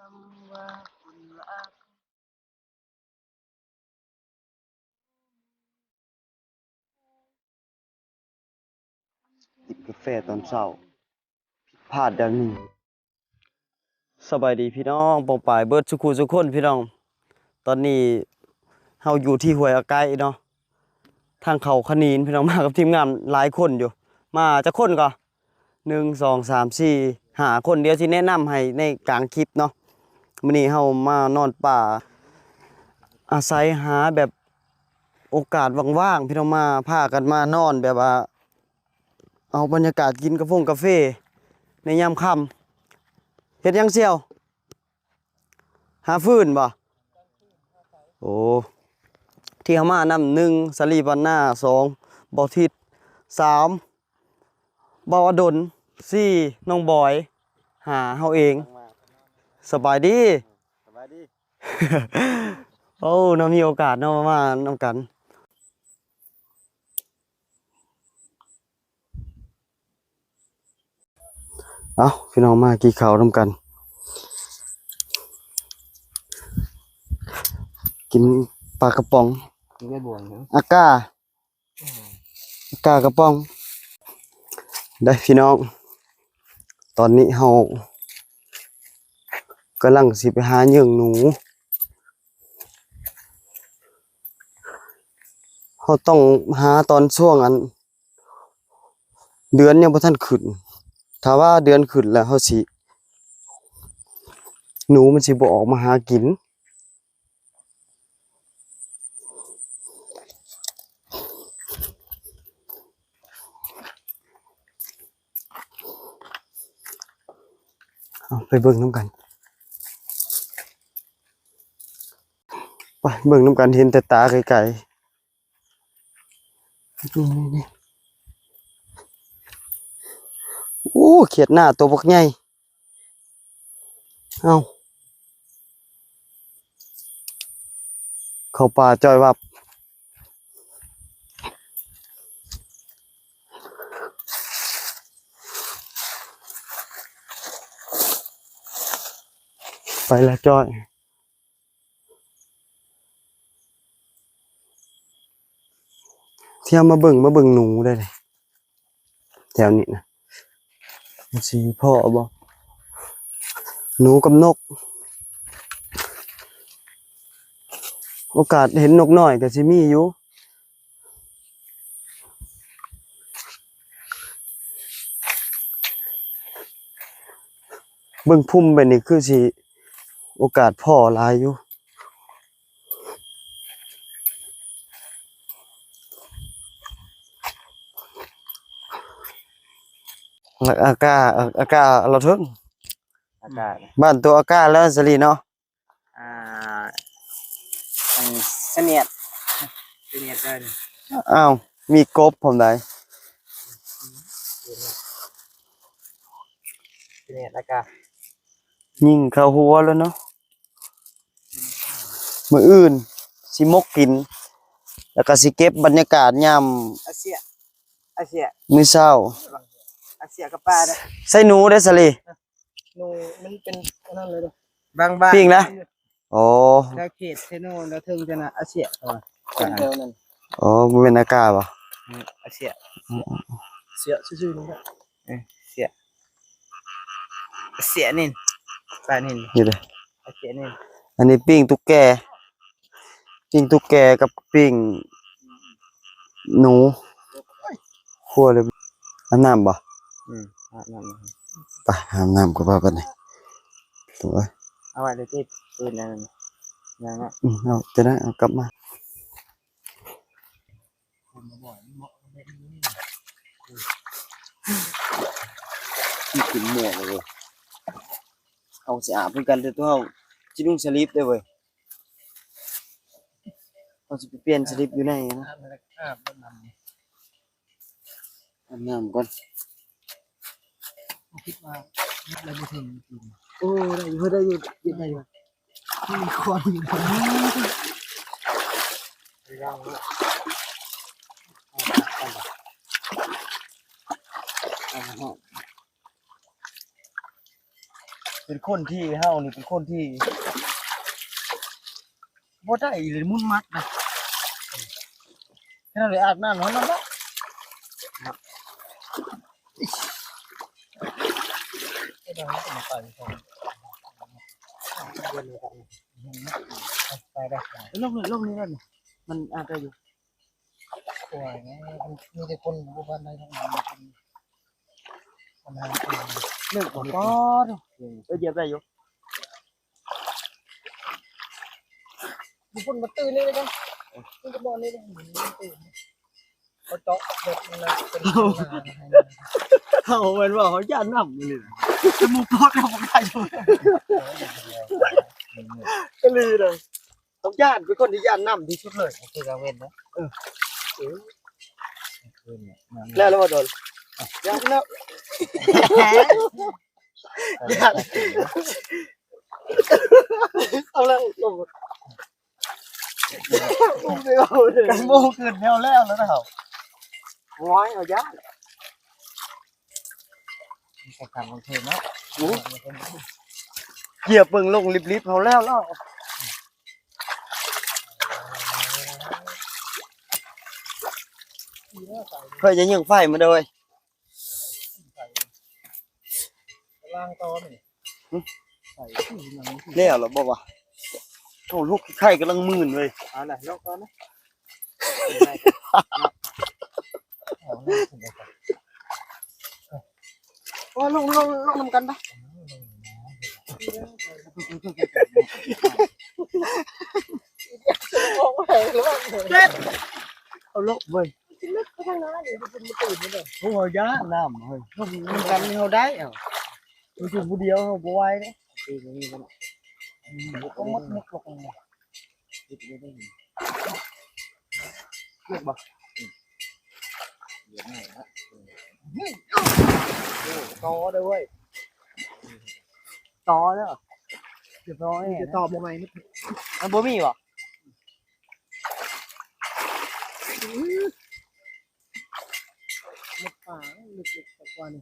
จิบกาแฟตอนเช้า ผิดพลาดอย่างหนึ่ง สบายดีพี่น้องป้องปายเบิดสุขุสุคนพี่น้อง ตอนนี้เฮาอยู่ที่ห้วยอาไกเนาะ ทางเข้าขะหนีนพี่น้อง มากับทีมงานหลายคนอยู่ มาจักคนก่อ หนึ่ง สอง สาม สี่ ห้า คน เดี๋ยวสิแนะนำให้ในกลางคลิปเนาะ มื้อนี้เฮามานอนป่า อาศัยหาแบบโอกาสว่างๆ พี่น้อง มา พากันมานอนแบบว่า เอาบรรยากาศกินกาฟงกาเฟในยามค่ำ เฮ็ดหยังเสี่ยว หาฟืนบ่ โอ้ ที่เฮามานำ หนึ่ง สาลีบ้านนา สอง บ่าวทิศ สาม บ่าวอดล สี่ น้องบอย ห้า เฮาเอง สบายดี สบายดี โอ้ เนาะ มีโอกาสเนาะ มานำกัน เอ้า พี่น้องมากินข้าวนำกัน กินปลากระป๋อง กินได้บ่อยนะ อากา อืม อากากระป๋อง ได้พี่น้อง ตอนนี้เฮา กำลังสิไปหาเยื่องหนู เฮาต้องหาตอนช่วงอัน เดือนยังบ่ทันขึ้น ถ้าว่าเดือนขึ้นแล้วเฮาสิ หนูมันสิบ่ออกมาหากิน เอาไปเบิ่งนำกัน ไปเบิ่งนำกัน เห็นแต่ตาไกลๆ นี่ นี่ นี่ โอ้ เขียดหน้าตัวบักใหญ่ เอ้า เข้าป่าจ้อยวับ ไปละจ้อย เที่ยวมาเบิ่ง มาเบิ่งหนูได้เลย แถวนี้นะ มันสิพ้อบ่ หนูกับนก โอกาสเห็นนกน้อยก็สิมีอยู่ เบิ่งพุ่มแบบนี้คือสิโอกาสพ้อหลายอยู่ อากา อากาลาวเทิง อากา บ้านตัวอากาแล้วสลีเนาะ ອ່າ ອັນສະຫຽດ ສະຫຽດເອີ້ນ ອ້າວ ມີກົບພ້ອມໃດ ສະຫຽດອາກາ ຍິງເຂົ້າຫົວແລ້ວເນາະ ມື້ອື່ນຊິໝົກກິນ ແລ້ວກໍຊິເກັບບັນຍາກາດຍາມ ອາເຊຍ ອາເຊຍ ມື້ເຊົ້າ ອາເຊຍກັບປາເດ້ ໃສ່ໜູເດ້ສາລີ. ໜູມັນເປັນອັນນັ້ນເລີຍເດ້ ບາງໆ ປີ້ງນະ ອໍ ແຖວເຂດເຊໂນ ແຖວເທິງຈັ່ງນະ ອາເຊຍ ເປັນແຖວນັ້ນ ອໍ ບໍ່ແມ່ນອາກາບໍ່? ອືມ ອາເຊຍ ອືມ ເຊຍຊື່ໆ ນີ້ແຫຼະ ເອີ ເຊຍ ເຊຍນີ້ ປານີ້ ນີ້ເດ້ ອາເຊຍນີ້ ອັນນີ້ປີ້ງຕຸກແກ ປີ້ງຕຸກແກກັບປີ້ງໜູ ຄົວເລີຍ ອາບນ້ຳບໍ່? ອືມ ອາບນ້ຳ ໄປອາບນ້ຳກັນວ່າບັດນີ້ ໂອ້ຍ ເອົາໄວ້ເລີຍຕິ ປືນອັນນັ້ນ ຍັງເນາະ ອືມ ເອົາ ຈະໄດ້ເອົາກັບມາ ກິນໝວກເລີຍ ເຮົາຊິອາບຄືກັນເດີ ຕົວເຮົາຊິນຸ່ງສະລິບເດ້ເວີຍ ເຮົາຊິໄປປ່ຽນສະລິບຢູ່ໃນນະ ອາບນ້ຳ ອາບນ້ຳກ່ອນ ຄິດວ່າເຮັດແລ້ວບໍ່ເຖິງ ໂອ້ ໄດ້ຢູ່ ໄດ້ຢູ່ ເຮັດໄດ້ຢູ່ ມີຄວັນຢູ່ ໄປລອງເນາະ ເອົາ ເອົາ ເອົາ. ປັນຄົນທີ່ ເຮົານີ້ເປັນຄົນທີ່ບໍ່ໄດ້ອີ່ຫຼີ ມຶນມັດນະ. ຂະໜາດໄປອາບນ້ຳເຮົານັ້ນລະ ໄປໄດ້ ໄປໄດ້ ລົງນີ້ ລົງນີ້ ມັນອາດຈະຢູ່ ໂອ້ຍ ມັນມີແຕ່ຄົນບໍ່ປານໃດທັງນັ້ນ ເລິກບໍ່? ກໍ ເອີ ຢຽບໄດ້ຢູ່. ມີຄົນມາຕື່ນນີ້ເດ້ ມີແຕ່ບ່ອນນີ້ເດ້ ມາຕື່ນ ເຂົາເຈາະແບບນັ້ນນະ ເປັນ ເຮົາແມ່ນວ່າເຮົາຢ້ານນ້ຳອີ່ຫຼີນະ ແຕ່ໝູ່ປອດເຮົາບໍ່ກ້າຢູ່ ອີ່ຫຼີນະ. ຕ້ອງຢ້ານ ເປັນຄົນທີ່ຢ້ານນ້ຳທີ່ສຸດເລີຍ ຄືກາງເວັນນະ. ເອີ ເອີ ຄືນນີ້ ແລ້ວ ແລ້ວບໍ່ດົນ ຢ້ານເນາະ ຢ້ານ ເອົາແລ້ວ ລົງ ລົງໄປເອົາເລີຍ ກັນໂມຂຶ້ນແນວແລ້ວ ແລ້ວນະເຮົາ ໂອ້ຍ ເຮົາຢ້ານ. ສຳຄັນຂອງເພິ່ນເນາະ ໂອ້ ຢຽບເບິ່ງລົງລິບໆ ເຮົາແລ້ວ ແລ້ວ ເຮີ້ຍ ຢ່າຍິງໄຟມາເດີ ລ້າງຕໍ່ນີ້ ຫຶ ໄຟຄືຫຍັງ ແລ້ວລະບໍ່ວະ? ເອົາ ລູກໄຂ່ກຳລັງມື່ນເວີຍ ເອົານະ ລົງກ່ອນນະ. ໂອ້ຍ ລົງ ລົງ ລົງນຳກັນໄປ ເອົາລົງເວີຍ ເລິກໄປທາງໜ້ານີ້ ມັນຈະມາຕື່ນຢູ່ເດີ ໂອ້ຍ ຢ້ານນ້ຳເຮີ້ຍ ລົງນຳກັນນີ້ເຮົາໄດ້ ເອົາ ມັນຢູ່ຜູ້ດຽວເຮົາບໍ່ໄຫວເດ້ ເອົາໝົດ ໝົດລົງ ເຮັດບໍ່? ຕໍ່ເດີເວີຍ ຕໍ່ເດີ ຈະຕໍ່ແນ່ ຈະຕໍ່ບໍ່ໃໝ່ ມັນບໍ່ມີບໍ່? ເລິກປາ ເລິກ ເລິກກວ່ານີ້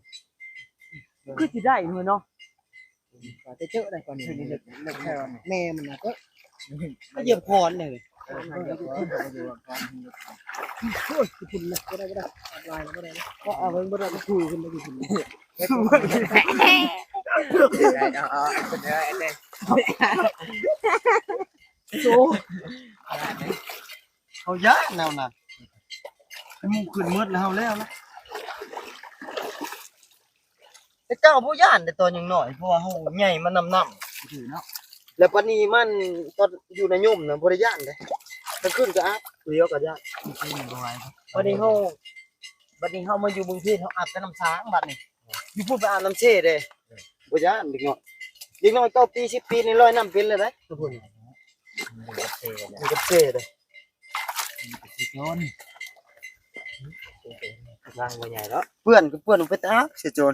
ຄືຊິໄດ້ເນາະ ວ່າແຕ່ເຈີໄດ້ກ່ອນນີ້ ເລິກ ເລິກແທ້ວ່າແມ່ມັນນະເຈີ ຢຽບຄອນເລີຍ ເອີ ໂອ້ຍ ຂີ້ຝຸ່ນນະ ບໍ່ໄດ້ ບໍ່ໄດ້ ອັບລາຍແລ້ວບໍ່ໄດ້ ກໍເອົາເບິ່ງບໍ່ໄດ້ ກໍຖືຂຶ້ນໄປຂີ້ຝຸ່ນ ເອົາ ເອົາ ເອົາ ໂອ້ ເຮົາຢ້ານແນວນັ້ນ ໝູ່ຂຶ້ນໝົດແລ້ວ ເຮົາແລ້ວນະ. ແຕ່ເກົ່າບໍ່ຢ້ານແຕ່ຕອນຍັງນ້ອຍ ເພາະວ່າເຮົາໃຫຍ່ມານຳນ້ຳ ເນາະ ແລ້ວປານນີ້ມັນຕອນຢູ່ນາຍົມນະບໍ່ໄດ້ຢ້ານເດ້ ກາງຄືນກໍອາບ ຜູ້ດຽວກໍຢ້ານ ບາດນີ້ເຮົາ ບາດນີ້ເຮົາມາຢູ່ເມືອງພີນ ເຮົາອາບແຕ່ນ້ຳຊາງ ບາດນີ້ຢູ່ພຸ້ນໄປອາບນ້ຳເຊເດ້ ບໍ່ຢ້ານເດັກນ້ອຍ ເດັກນ້ອຍເກົ້າປີ ສິບປີນີ້ລອຍນ້ຳເປັນແລ້ວເດ້ ຢູ່ພຸ້ນ ມັນກໍເຊເດ້ ມັນກໍເຊເດ້. ມັນກໍຊິໂຈນ ລັງບໍ່ໃຫຍ່ດອກ ເປື້ອນກໍເປື້ອນ ເປັນຕາອາກຊິໂຈນ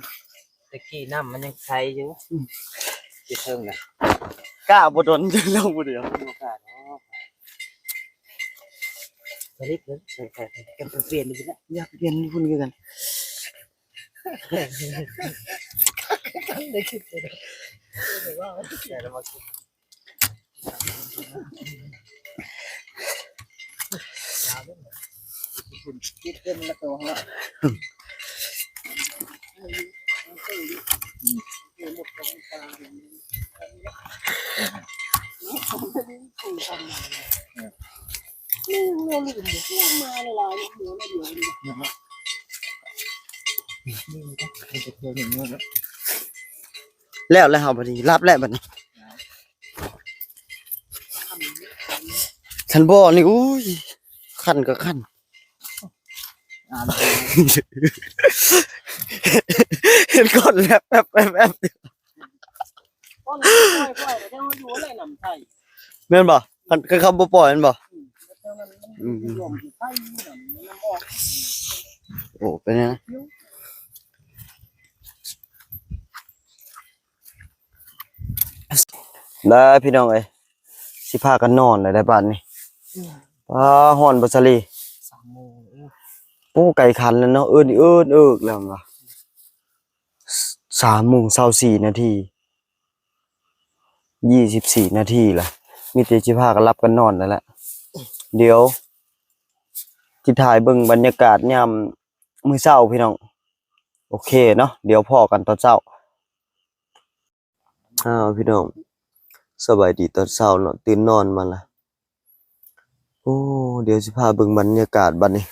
ແຕ່ກີ້ນ້ຳມັນຍັງໃສຢູ່ ອືມ ຢູ່ເທິງນະ ກ້າບໍ່ດົນ ລົງຜູ້ດຽວ ບໍ່ກ້າດອກ ຜະລິດເລີຍ ໃສ່ໆ ກັນປ່ຽນຢູ່ພຸ້ນລະ ຢາກປ່ຽນຢູ່ພຸ້ນຄືກັນ ກັນໄດ້ຄິດເລີຍ ແຕ່ລະວ່າ ແລ້ວ ແລ້ວເຮົາບັດນີ້ ຫຼັບແລ້ວບັດນີ້ ຄັນບໍ່ນີ້ ໂອ້ຍ ຄັນກໍຄັນ ເຫັນກ້ອນແວບໆໆໆ ແມ່ນບໍ່? ຄັນ ຄັນເຂົາບໍ່ປ່ອຍແມ່ນບໍ່? ອືມ ອືມ ໂອ້ ເປັນຫຍັງ? ໄດ້ພີ່ນ້ອງເອີຍ ຊິພາກັນນອນແລ້ວໄດ໋ບາດນີ້ ອືມ ອ້າ ຮ້ອນບໍ່ສາລີ ສາມໂມງ ໂອ້ ໃກ້ຄັນແລ້ວເນາະ ເອີ້ນ ເອີ້ນເອິກແລ້ວວ່າ ສາມໂມງຊາວສີ່ນາທີ ຍີ່ສິບສີ່ນາທີລະ ມີແຕ່ຊິພາກັນຫຼັບກັນນອນນັ້ນແຫຼະ. ດຽວຊິຖ່າຍເບິ່ງບັນຍາກາດຍາມມື້ເຊົ້າພີ່ນ້ອງ. ໂອເຄເນາະ ດຽວພໍ້ກັນຕອນເຊົ້າ. ອ້າວ ພີ່ນ້ອງ ສະບາຍດີຕອນເຊົ້າເນາະ ຕື່ນນອນມາລະ. ໂອ້ ດຽວຊິພາເບິ່ງບັນຍາກາດບັດນີ້.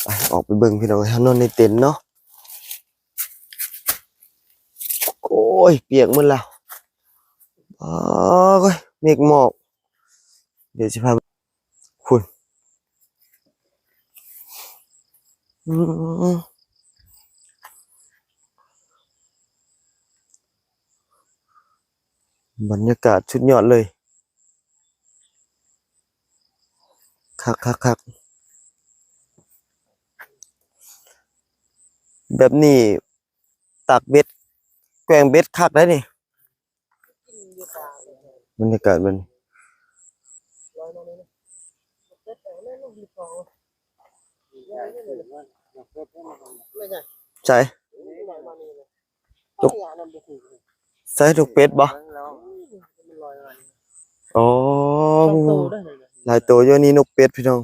ໄປ ອອກໄປເບິ່ງພີ່ນ້ອງເອີຍ ເຮົານອນໃນເຕັນເນາະ. ໂອ້ຍ ປຽກໝົດແລ້ວ. ໂອ້ຍ ເມກໝອກ. ດຽວຊິພາ ພຸ້ນ ອືມ ບັນຍາກາດສຸດຍອດເລີຍ. ຄັກໆໆ ແບບນີ້ຕັກເບັດ ແກວ່ງເບັດຄັກໄດ໋ນີ້. ບັນຍາກາດມັນ ໃສ ນົກ ໃສນົກເປັດບໍ່? ອໍ ຫຼາຍໂຕຢູ່. ອັນນີ້ນົກເປັດພີ່ນ້ອງ.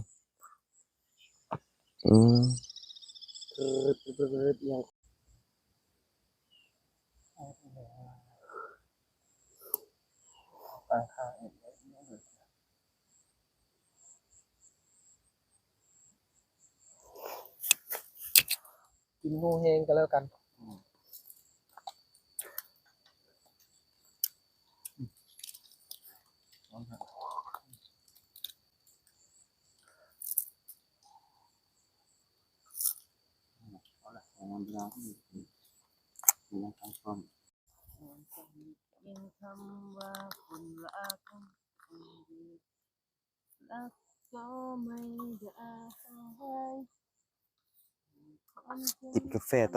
ອືມ ກິນຮູ້ແຮງກໍແລ້ວກັນ. ກິນກາແຟຕ